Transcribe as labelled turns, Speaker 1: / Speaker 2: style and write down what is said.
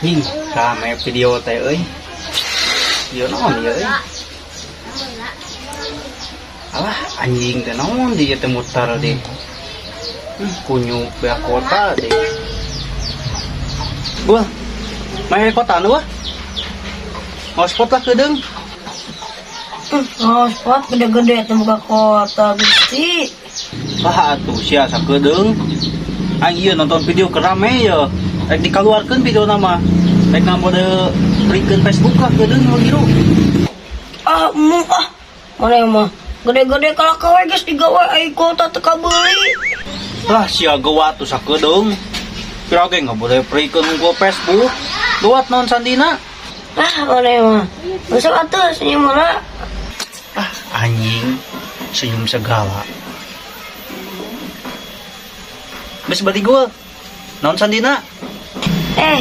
Speaker 1: Nying, rame video teh euy. Video naon ieu euy? Alah, anjing teh naon dia teh mutar deh. Kunyuk beak kota deh. Wah, main kota nu wah. Hotspot lah kedeung.
Speaker 2: Hotspot gede-gede teh buka kota Gusti.
Speaker 1: Lah atuh sia sakedeung. Aing ieu nonton video keur rame ye. Rek dikaluarkeun video nama. Rek ngamode prikeun Facebook lah kedeung nu biru.
Speaker 2: Ah, embung ah. Mana mah gede-gede kalau kawe geus digawe ai kota teu kabeuli.
Speaker 1: Lah sia gewat tuh sakedeung. Kira ge nggak boleh prikeun gua Facebook. Gewat naon sandina?
Speaker 2: Ah, mana mah. Besok atuh senyum mana?
Speaker 1: Ah, anjing. Senyum segala. Geus bari gua. Naon sandina?
Speaker 2: Eh,